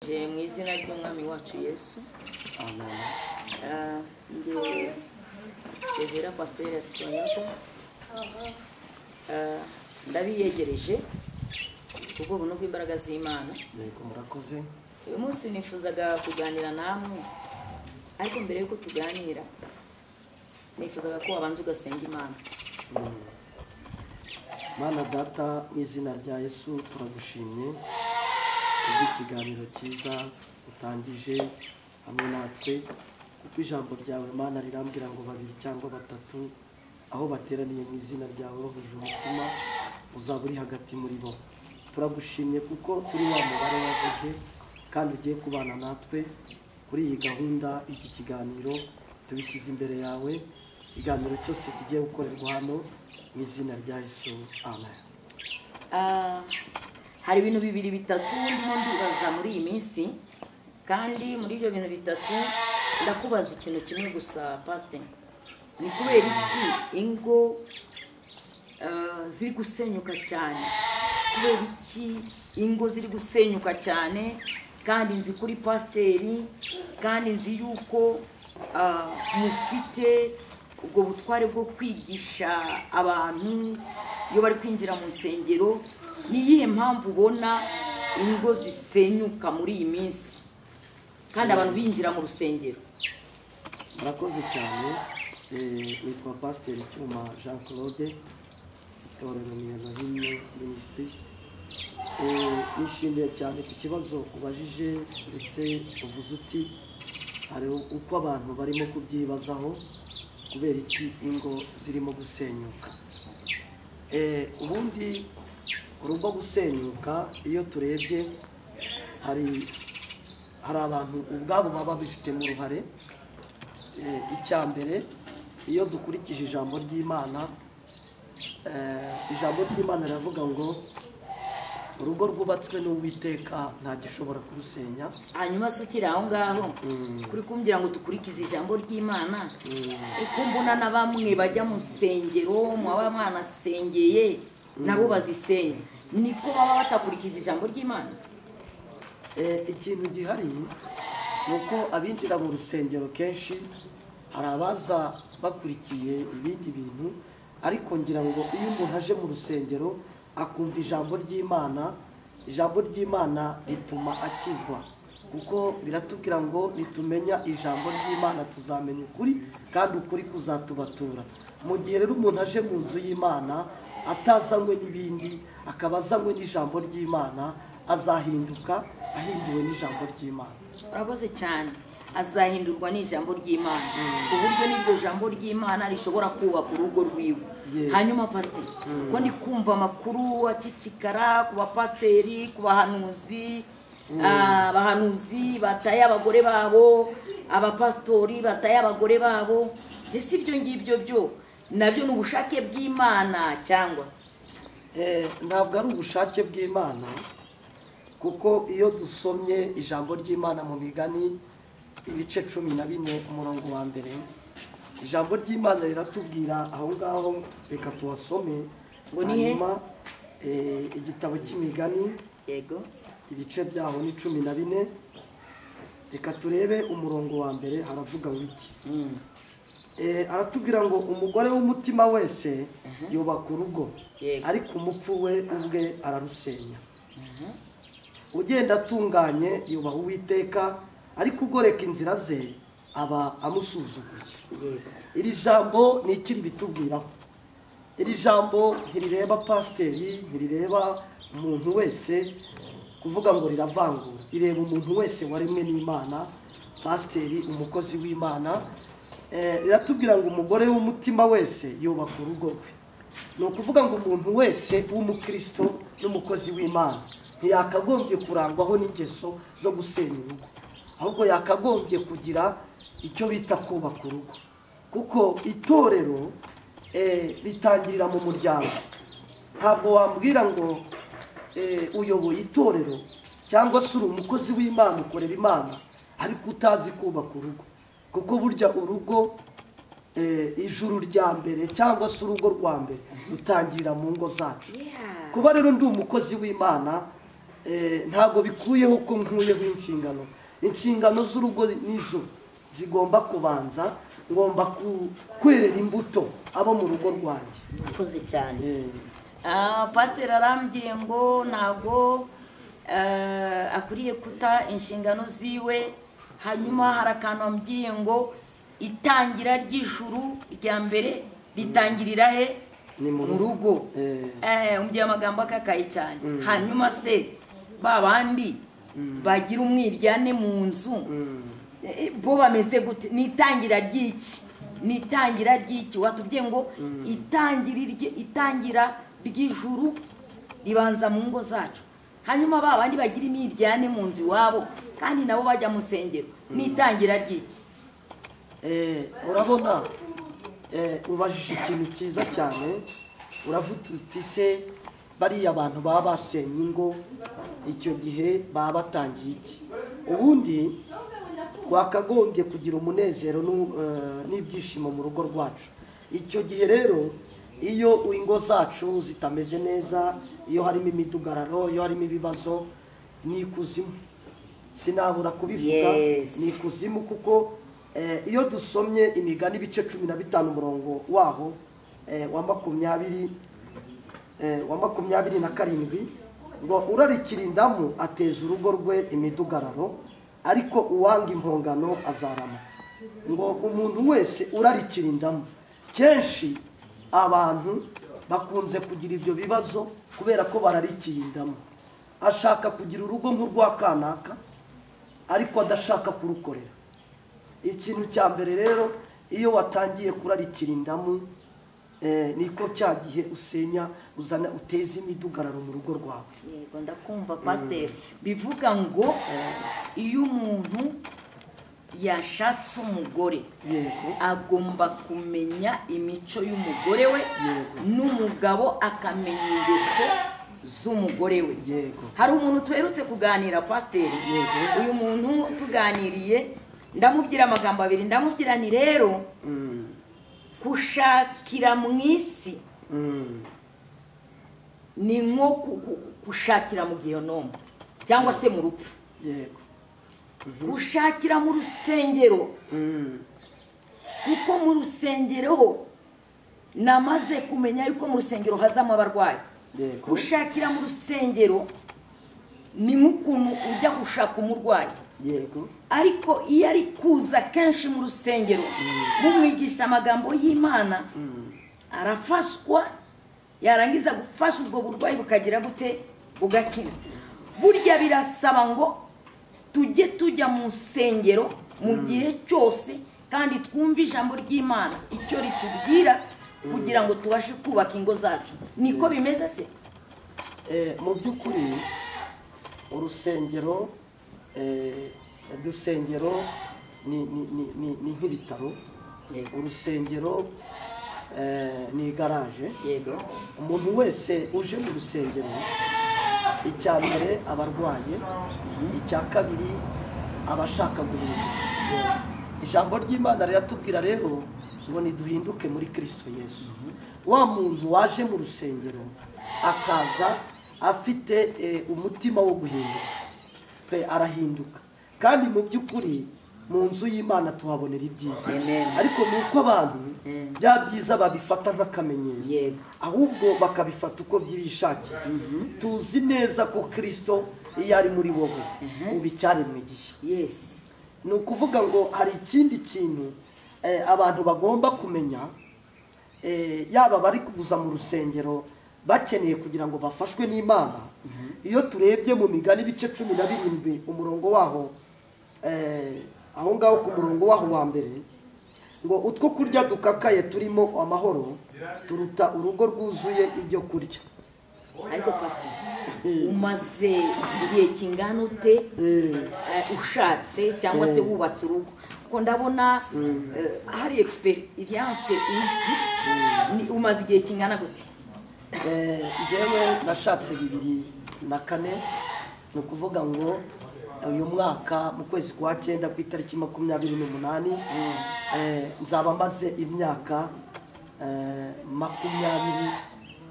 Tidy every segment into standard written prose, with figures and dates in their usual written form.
Mu izina ry'Umwami wacu Yesu. Amen. Ndi Revera Pasiteri Asiponyota. Ndabiyegereje ubwo buntu bw'imbaraga z'Imana. Yego, murakoze. Uyu munsi nifuzaga kuganira namwe, ariko mbere yuko tuganira nifuzaga ko wabanza ugasenga Imana. Mana Data, mu izina rya Yesu turagushimye kubw'ikiganiro cyiza utangije hamwe natwe, kuko ijambo ryawe Mana rirambwira ngo babiri cyangwa batatu aho bateraniye mu izina ryawe bahuje umutima uzaba uri hagati muri bo. Turagushimye kuko turi wa mubare wavuze kandi ugiye kubana natwe kuri iyi gahunda. Iki kiganiro tubishyize imbere yawe, ikiganiro cyose kigiye gukorerwa hano mu izina rya Yesu, amen. Hari ibintu bibiri bitatu ndimo ndibaza muri iyi minsi, kandi muri ibyo bintu bitatu ndakubaza ikintu kimwe gusa Pastor. Ni kubera iki ingo ziri gusenyuka cyane? Kubera iki ingo ziri gusenyuka cyane? Kandi nzi kuri pasiteri, kandi nzi yuko mufite ubwo butware bwo kwigisha abantu iyo bari kwinjira mu nsengero. Ni iyihe mpamvu ubona ingo zisenyuka muri iyi minsi kandi abantu binjira mu rusengero? Murakoze cyane. Nitwa Pasiteri Cyuma Jean Claude, itorero ni Elohim Ministry. Nishimiye cyane ku kibazo ubajije, ndetse uvuze uti hari uko abantu barimo kubyibazaho kubera iki ingo zirimo gusenyuka. Ubundi urugo gusenyuka, iyo turebye hari abantu ubwabo baba bifitemo uruhare. Icya mbere, iyo dukurikije ijambo ry'Imana, ijambo ry'Imana riravuga ngo urugo rwubatswe n'Uwiteka nta gishobora kurusenya. Hanyuma se ukiri aho ngaho kuri kumbwira ngo dukurikize ijambo ry'Imana, uko mbona na bamwe bajya mu nsengero mwaba mwanasengeye nabo bazisenya, niko baba batakurikije ijambo ry'Imana? Ikintu gihari ni uko abinjira mu rusengero kenshi hari abaza bakurikiye ibindi bintu, ariko ngira ngo iyo umuntu aje mu rusengero akumva ijambo ry'Imana, ijambo ry'Imana rituma akizwa, kuko biratubwira ngo nitumenya ijambo ry'Imana tuzamenya ukuri kandi ukuri kuzatubatura. Mu gihe rero umuntu aje mu nzu y'Imana atazanywe n'ibindi, akaba azanywe n'ijambo ry'Imana, azahinduka ahinduwe n'ijambo ry'Imana. Urakoze cyane. Azahindurwa n'ijambo ry'Imana, ku buryo n'iryo jambo ry'Imana rishobora kubaka urugo rwiwe. Hanyuma pasiteri, ko ndi kumva amakuru acicikara ku bapasiteri, ku bahanuzi, abahanuzi bataye abagore babo, abapasitori bataye abagore babo, ese ibyo ngibyo byo nabyo ni ubushake bw'Imana cyangwa? Ntabwo ari ubushake bw'Imana, kuko iyo dusomye ijambo ry'Imana mu migani ibice 14 umurongo wa mbere, ijambo ry'Imana riratubwira aho ngaho, reka tuhasome. Hanyuma igitabo cy'imigani, yego, ibice byaho ni 14, reka turebe umurongo wa mbere haravuga ngo iki. Aratubwira ngo umugore w'umutima wese yubaka urugo, ariko umupfu we ubwe ararusenya. Ugenda atunganye yubaha Uwiteka, ariko ugoreka inzira ze aba amusuzuguye. Iri jambo ni iki bitubwiraho? Iri jambo ntirireba pasiteri, ntirireba umuntu wese kuvuga ngo riravangura, ireba umuntu wese waremwe n'Imana, pasiteri, umukozi w'Imana. Riratubwira ngo umugore w'umutima wese yubaka urugo rwe. Ni ukuvuga ngo umuntu wese w'umukristo n'umukozi w'Imana ntiyakagombye kurangwaho n'ingeso zo gusenya urugo, ahubwo yakagombye kugira icyo bita kubaka urugo, kuko itorero ritangirira mu muryango. Ntabwo wambwira ngo uyoboye itorero cyangwa se uri umukozi w'Imana ukorera Imana ariko utazi kubaka urugo, kuko burya urugo ijuru rya mbere cyangwa se urugo rwa mbere rutangirira mu ngo zacu. Kuba rero ndi umukozi w'Imana Ntabwo bikuyeho ko nkuyeho inshingano. Inshingano z'urugo nizo zigomba kubanza, ngomba kwerera imbuto abo mu rugo rwanjye. Urakoze cyane. Pasiteri arambwiye ngo ntabwo akwiriye kuta inshingano ziwe. Hanyuma hari akantu ambwiye ngo itangira ry'ijuru rya mbere ritangirira he? Ni mu rugo. Umbwiye amagambo akakaye cyane. Hanyuma se ba bandi bagira umwiryane mu nzu bo bameze gute? Ni itangira ry'iki? Ni itangira ry'iki? Watubwiye ngo itangira ry'ijuru ribanza mu ngo zacu. Hanyuma ba bandi bagira imiryane mu nzu iwabo kandi nabo bajya mu nsengero, ni itangira ry'iki? Urabona ubajije ikintu cyiza cyane. Uravuga uti se bariya abantu baba basenye ingo icyo gihe baba batangiye iki? Ubundi twakagombye kugira umunezero n'ibyishimo mu rugo rwacu. Icyo gihe rero iyo ingo zacu zitameze neza, iyo harimo imidugararo, iyo harimo ibibazo, ni ikuzimu. Sinabura kubivuga, ni ikuzimu kuko iyo dusomye imigani ibice 15 umurongo waho wa 27 ngo urarikira indamu ateza urugo rwe imidugararo, ariko uwanga impongano azarama. Ngo umuntu wese urarikira indamu, kenshi abantu bakunze kugira ibyo bibazo kubera ko bararikiye indamu. Ashaka kugira urugo nk'urwa kanaka ariko adashaka kurukorera. Ikintu cya mbere rero, iyo watangiye kurarikira indamu, niko cya gihe usenya, uzana uteza imidugararo mu rugo rwawe. Yego, ndakumva pasiteri. Bivuga ngo iyo umuntu yashatse umugore agomba kumenya imico y'umugore we, n'umugabo akamenya ingeso z'umugore we. Hari umuntu tuherutse kuganira pasiteri, uyu muntu tuganiriye ndamubwira amagambo abiri. Ndamubwira ni rero gushakira mu isi ni nko gushakira mu gihenomo cyangwa se mu rupfu. Yego. Gushakira mu rusengero, kuko mu rusengero ho namaze kumenya yuko mu rusengero hazamo abarwayi. Gushakira mu rusengero ni nk'ukuntu ujya gushaka umurwayi. Yego. Ariko iyo ari kuza kenshi mu rusengero mumwigisha amagambo y'Imana, arafashwa, yarangiza gufasha ubwo burwayi bukagira gute? Bugakira. Burya birasaba ngo tujye tujya mu nsengero mu gihe cyose kandi twumve ijambo ry'Imana icyo ritubwira kugira ngo tubashe kubaka ingo zacu. Niko bimeze se? Mu by'ukuri urusengero udusengero ni nk'ibitaro. Urusengero ni garaje. Yego. Umuntu wese uje mu rusengero, icya mbere aba arwaye, icya kabiri aba ashaka guhinduka. Ijambo ry'Imana riratubwira rero ngo niduhinduke muri Kristo Yesu. Wa muntu waje mu rusengero akaza afite umutima wo guhinduka, pe arahinduka. Kandi mu by'ukuri mu nzu y'Imana tuhabonera ibyiza. Ariko nuko abantu bya byiza babifata nk'akamenyero, ahubwo bakabifata uko byishakiye. Tuzi neza ko Kristo iyo ari muri wowe uba icyaremwe gishya. Ni ukuvuga ngo hari ikindi kintu abantu bagomba kumenya, yaba bari kubuza mu rusengero bakeneye kugira ngo bafashwe n'Imana. Iyo turebye mu migani ibice 17 umurongo waho, aho ngaho ku murongo waho wa mbere, ngo utwo kurya dukakaye turimo amahoro turuta urugo rwuzuye ibyo kurya. Ariko pastor, umaze igihe kingana ute ushatse cyangwa se wubatse urugo? Kuko ndabona hari experience uzi, umaze igihe kingana gute? Njyewe nashatse 2004, ni ukuvuga ngo uyu mwaka mu kwezi kwa 9 ku itariki 28 nzaba maze imyaka 24.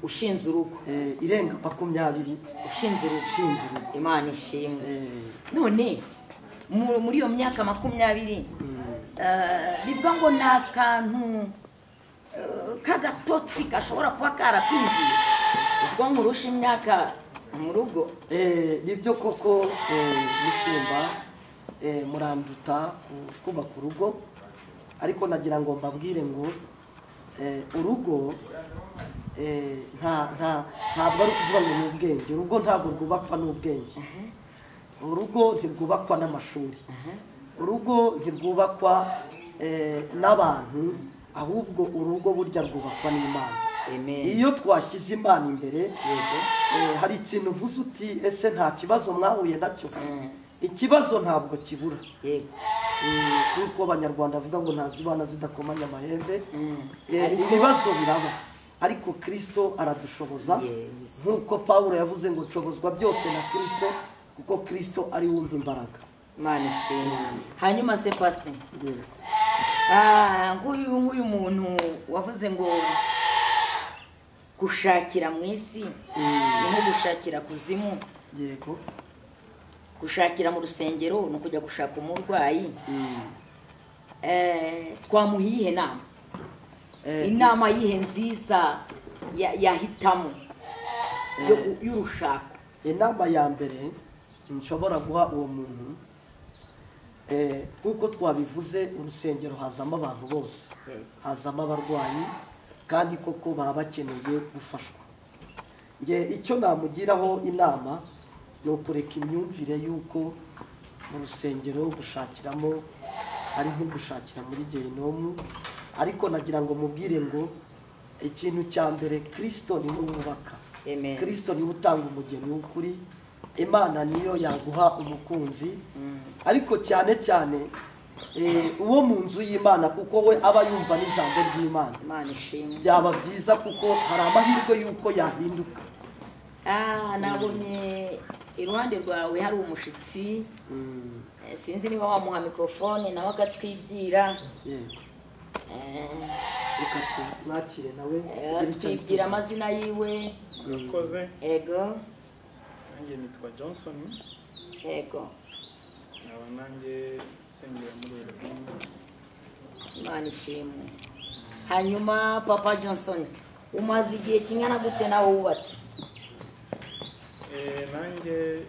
Ushinze urugo irenga 20 ushinze urugo. Ushinze urugo. Imana ishimwe. None muri iyo myaka 20 bivuga ngo nta kantu k'agatotsi gashobora kuba karakwinjiye, uziko nkurusha imyaka mu rugo. Nibyo koko mushumba, muranduta kubaka urugo, ariko nagira ngo mbabwire ngo urugo ntabwo ari ukuvuga ngo ni ubwenge. Urugo ntabwo rwubakwa n'ubwenge, urugo ntirwubakwa n'amashuri, urugo ntirwubakwa n'abantu, ahubwo urugo burya rwubakwa n'Imana. Iyo twashyize Imana imbere, hari ikintu uvuze uti ese nta kibazo mwahuye nacyo? Ikibazo ntabwo kibura. Kuko Abanyarwanda bavuga ngo ntazibana zidakomanya amahembe. Ibibazo biraba, ariko Kristo aradushoboza. Nk'uko Pawulo yavuze ngo nshobozwa byose na Kristo, kuko Kristo ari we umpa imbaraga. Imana ishimwe. Hanyuma se pastor, nk'uyu muntu wavuze ngo gushakira mu isi ni nko gushakira kuzimu. Yego. Gushakira mu rusengero ni ukujya gushaka umurwayi. Twamuha iyihe nama? Inama yihe nziza yahitamo y'urushako? Inama ya mbere nshobora guha uwo muntu, kuko twabivuze urusengero hazamo abantu bose, hazamo abarwayi, kandi koko baba bakeneye gufashwa. Nge icyo namugiraho inama ni ukureka imyumvire y'uko mu rusengero gushakiramo ari nko gushakira muri gehinomu, ariko nagira ngo mubwire ngo ikintu cya mbere Kristo ni we wubaka, Kristo ni we utanga umugeni w'ukuri, Imana niyo yaguha umukunzi, ariko cyane cyane uwo mu nzu y'Imana, kuko we aba yumva n'ijambo ry'Imana. Byaba byiza kuko hari amahirwe y'uko yahinduka. Nabonye iruhande rwawe hari umushitsi, sinzi niba wamuha mikrofone nawe agatwibwira. Reka tumwakire nawe atwibwira amazina yiwe. Murakoze. Ego. Nanjye nitwa Johnson. Ego. Nkaba nanjye nsengera muri Elohim. Imana ishimwe. Hanyuma Papa Johnson, umaze igihe kingana gute nawe wubatse? Nanjye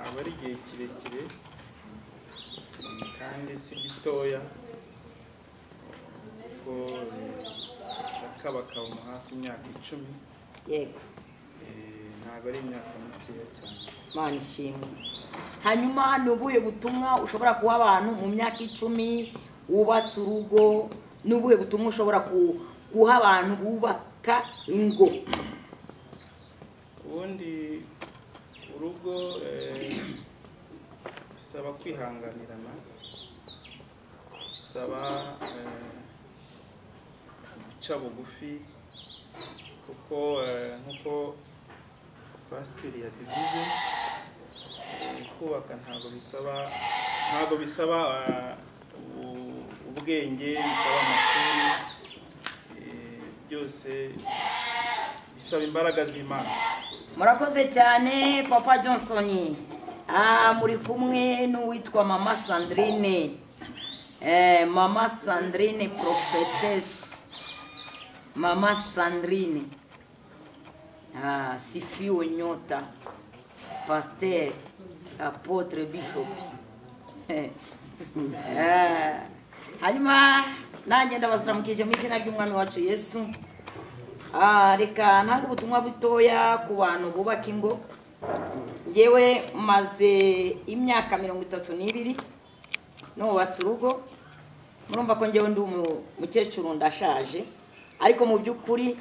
aba ari igihe kirekire kandi si gitoya, kuko ndakabakaba mu hafi imyaka 10. Yego. Ntabwo ari imyaka mikeya cyane. Imana ishimwe. Hanyuma ni ubuhe butumwa ushobora guha abantu mu myaka 10 wubatse urugo? Ni ubuhe butumwa ushobora guha abantu bubaka ingo? Ubundi urugo bisaba kwihanganirana, bisaba guca bugufi, kuko nkuko pasiteri yabivuze, kubaka ntabwo bisaba ubwenge, bisaba amashuri, byose bisaba imbaraga z'Imana. Murakoze cyane Papa Johnson. Muri kumwe n'uwitwa Mama Sandrine. Mama Sandrine prophetess. Mama Sandrine. Sifiwe nyota. Pasteur, apôtre, bishop. Hanyuma nanjye ndabaziramukije mu izina ry'Umwami wacu Yesu. Reka ntange ubutumwa butoya ku bantu bubaka ingo. Ngewe maze imyaka 32 nubatse urugo. Murumva ko ngewe ndi umukecuru, ndashaje, ariko mu by'ukuri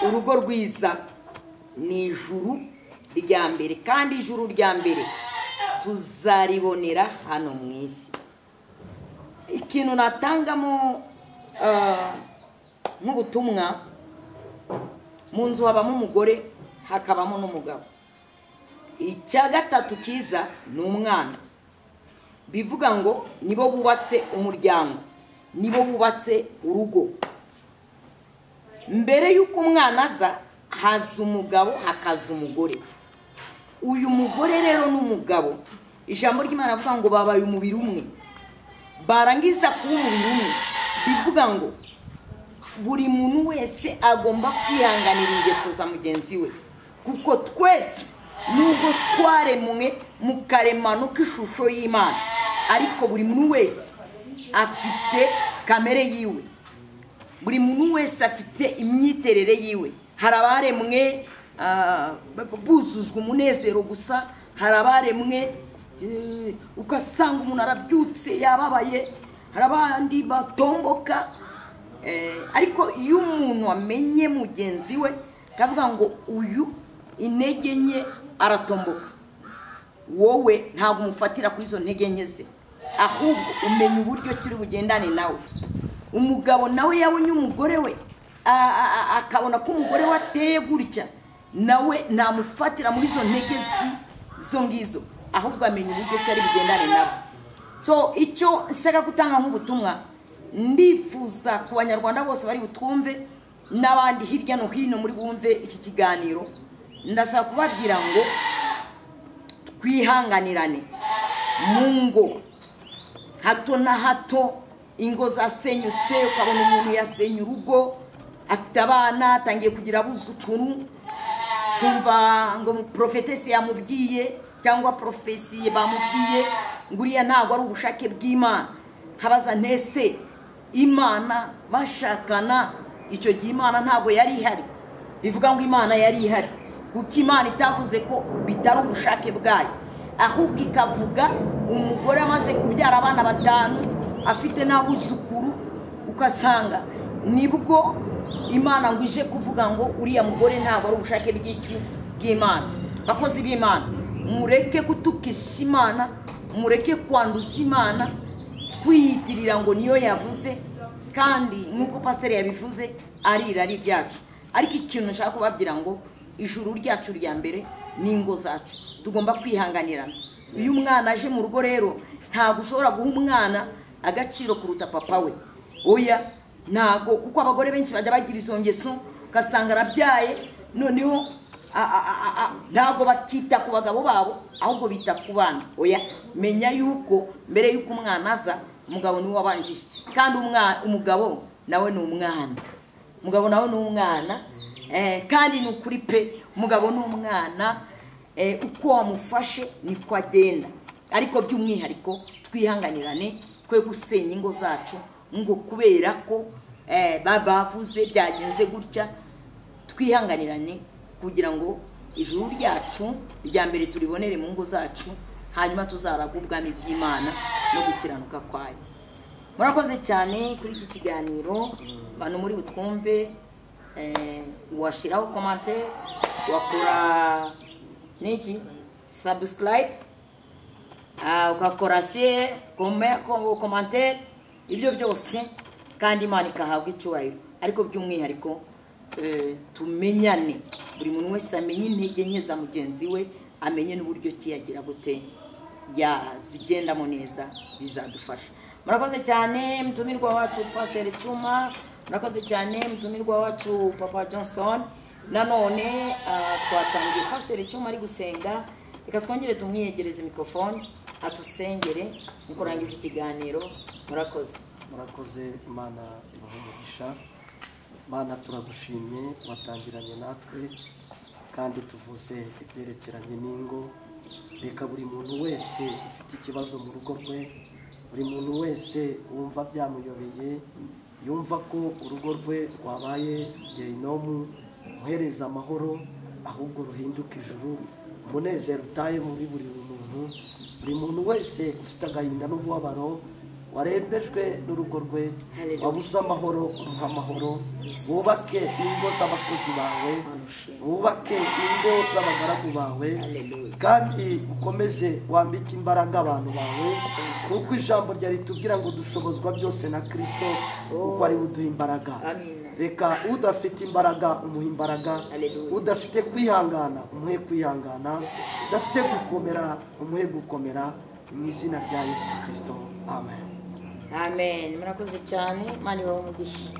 urugo rwiza ni ijuru rya mbere, kandi ijuru rya mbere tuzaribonera hano mu isi. Ikintu natangamo nk'ubutumwa, mu nzu habamo umugore hakabamo n'umugabo. Icya gatatu kiza ni umwana. Bivuga ngo nibo bubatse umuryango, nibo bubatse urugo. Mbere y'uko umwana aza haza umugabo, hakaza umugore. Uyu mugore rero n'umugabo, ijambo ry'Imana avuga ngo babaye umubiri umwe. Barangiza kuba umubiri umwe, bivuga ngo buri muntu wese agomba kwihanganira ingeso za mugenzi we, kuko twese nubwo twaremwe mu karemano k'ishusho y'Imana, ariko buri muntu wese afite kamere yiwe, buri muntu wese afite imyiterere yiwe. Hari abaremwe buzuzwa umunezero gusa, hari abaremwe ugasanga umuntu arabyutse yababaye, hari abandi batomboka. Ariko iyo umuntu amenye mugenzi we akavuga ngo uyu intege nke aratomboka, wowe ntabwo umufatira kuri izo ntege nke ze, ahubwo umenya uburyo kiri bugendane nawe. Umugabo nawe yabonye umugore we akabona ko umugore we ateye gutya, nawe ntamufatira muri izo ntege zo ngizo, ahubwo amenya uburyo cyari bugendane nawe. So icyo nshaka gutanga nk'ubutumwa, ndifuza ku banyarwanda bose bari butwumve n'abandi hirya no hino muri bumve iki kiganiro, ndashaka kubabwira ngo twihanganirane mu ngo. Hato na hato ingo zasenyutse, ukabona umuntu yasenye urugo, afite abana, atangiye kugira abuzukuru, kumva ngo profetesi yamubwiye cyangwa profesi bamubwiye ngo uriya ntabwo ari ubushake bw'Imana. Kabaza ntese Imana bashakana icyo gihe Imana ntabwo yari ihari? Bivuga ngo Imana yari ihari, kuko Imana itavuze ko bitari ubushake bwayo, ahubwo ikavuga umugore amaze kubyara abana batanu afite n'abuzukuru, ugasanga nibwo Imana ngo ije kuvuga ngo uriya mugore ntabwo ari ubushake bw'iki bw'Imana. Bakozi b'Imana, mureke gutukisha Imana, mureke kwanduza Imana twiyitirira ngo niyo yavuze, kandi nk'uko pasiteri yabivuze ari irari ryacu. Ariko ikintu nshaka kubabwira ngo ijuru ryacu rya mbere ni ingo zacu, tugomba kwihanganirana. Iyo umwana aje mu rugo rero, ntabwo ushobora guha umwana agaciro kuruta papa we, oya ntago, kuko abagore benshi bajya bagira izo ngeso, ugasanga arabyaye noneho ntago bakita ku bagabo babo, ahubwo bita ku bana. Oya, menya yuko mbere yuko umwana aza, umugabo niwe wabanjije, kandi umugabo nawe ni umwana, umugabo nawe ni umwana, kandi ni ukuri pe, umugabo ni umwana, uko wamufashe niko agenda. Ariko by'umwihariko twihanganirane, twe gusenya ingo zacu ngo kubera ko babavuze byagenze gutya. Twihanganirane kugira ngo ijuru ryacu rya mbere turibonere mu ngo zacu, hanyuma tuzaraga ubwami bw'Imana no gukiranuka kwayo. Murakoze cyane kuri iki kiganiro, bantu muri butwumve, washiraho commentaire, wakora niki subscribe, ukakora share, commentaire, ibyo byose, kandi Imana ikahabwa icyubahiro. Ariko by'umwihariko tumenyane, buri muntu wese amenye intege nke za mugenzi we, amenye n'uburyo kiyagira gute yazigendamo neza, bizadufasha. Murakoze cyane mtumirwa wacu Pastor Cyuma, murakoze cyane mtumirwa wacu Papa Johnson. Nanone twatangiye Pastor Cyuma ari gusenga, reka twongere tumwiyegereze microphone atusengere mu kurangiza ikiganiro. Murakoze. Murakoze, Imana ibahe umugisha. Mana turagushimye, watangiranye natwe kandi tuvuze ibyerekeranye n'ingo. Reka buri muntu wese ufite ikibazo mu rugo rwe, buri muntu wese wumva byamuyobeye, yumva ko urugo rwe rwabaye gehinomu, muhereza amahoro ahubwo ruhinduka ijuru, umunezero utahe muri buri muntu. Buri muntu wese ufite agahinda n'umubabaro, warembejwe n'urugo rwe, wabuze amahoro, umuha amahoro. Wubake ingo z'abakozi bawe, wubake ingo z'abagaragu bawe, kandi ukomeze wambike imbaraga abantu bawe, kuko ijambo rya ritubwira ngo dushobozwa byose na Kristo, kuko ari buduha imbaraga. Reka udafite imbaraga umuhe imbaraga, udafite kwihangana umuhe kwihangana, udafite gukomera umuhe gukomera, mu izina rya Yesu Kristo, amen. Amen. Murakoze cyane, Imana ibahe umugisha.